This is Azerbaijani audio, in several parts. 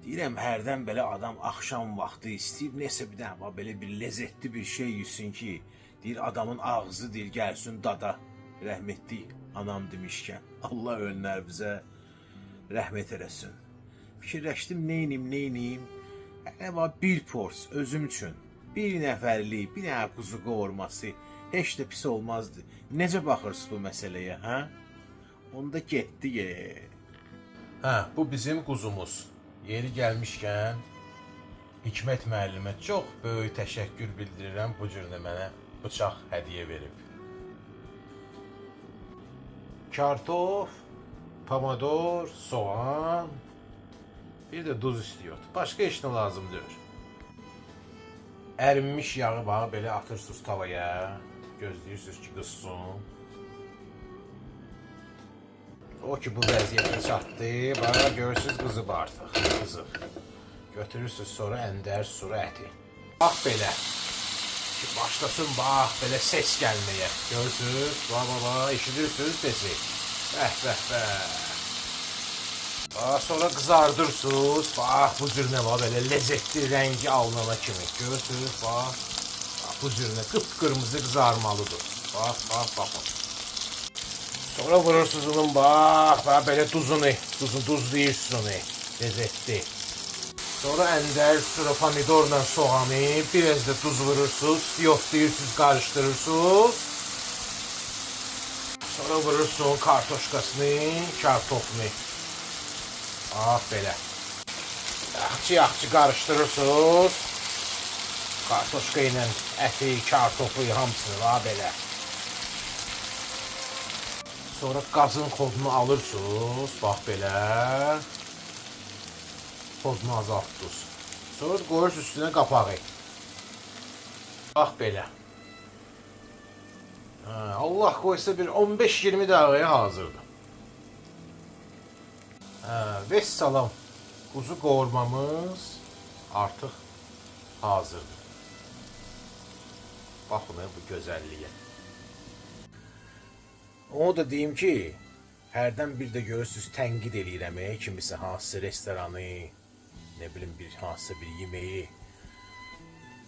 Deyirəm hərdən belə adam axşam vaxtı istəyib nəsə bir dənə bax, belə bir ləzzətli bir şey yesin ki, deyir adamın ağzı deyir gəlsin dada. Rəhmətli anam demişkən Allah önlər bizə rəhmət eləsin. Fikirləşdim neynim, neynim. Hələ bax bir pors özüm üçün. Bir nəfərlik, bir dənə quzu qovurması heç də pis olmazdı. Necə baxırsınız bu məsələyə, hə? Onda getdi. Hə, bu bizim quzumuz. Yeri gəlmişkən Hikmət müəllimə çox böyük təşəkkür bildirirəm bu cür də mənə bıçaq hədiyyə verib. Kartof, pomidor, soğan, bir də duz istiyor. Başqa heç nə lazım deyil. Ərinmiş yağı bax belə atırsınız tavaya. Gözləyirsiniz ki, qızsın. O ki bu vəziyyətə çatdı, bax görürsüz qızıb artıq, qızıb. Götürürsüz sonra əndər sura əti. Bax belə. Ki başlasın bax belə ses gəlməyə. Görürsüz? Bax bax bax, eşidirsiniz sesi. Bəh bəh bəh. Bax, sonra qızardırsınız. Bax bu cür nə var belə ləzzətli rəngi alınana kimi. Görürsüz? Bax. Bax bu cür nə qıpqırmızı qızarmalıdır. Bax bax baxın. Sonra vurursunuz onun bax, bax belə duzunu, duzu duzlayırsınız onu. Ləzzətli. Sonra əndər, sonra pomidorla soğanı, biraz da duz vurursunuz, yoxlayırsınız, qarışdırırsınız. Sonra vurursun kartoşkasını, kartofunu. Ah belə. Yaxşı yaxşı qarışdırırsınız. Kartoşka ilə əti, kartofu hamısını va belə. Sonra qazın xodunu alırsınız, bax belə. Xodunu azaltdınız. Sonra qoyursunuz üstünə qapağı. Bax belə. Hə, Allah qoysa bir 15-20 dəqiqəyə hazırdır. Hə, vəssalam. Quzu qovurmamız artıq hazırdır. Baxın bu gözəlliyə. Onu da deyim ki, hərdən bir də görürsüz tənqid eləyirəm, kimisə hansısa restoranı, nə bilim bir hansısa bir yeməyi.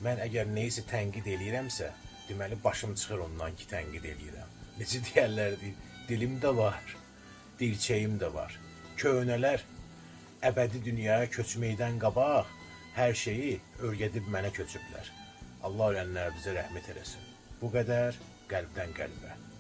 Mən əgər nəyisə tənqid eləyirəmsə, deməli başım çıxır ondan ki, tənqid eləyirəm. Necə deyərlər, dilim də var, dilçəyim də var. Köhnələr əbədi dünyaya köçməkdən qabaq hər şeyi öyrədib mənə köçüblər. Allah ölənlər bizə rəhmət eləsin. Bu qədər qəlbdən qəlbə.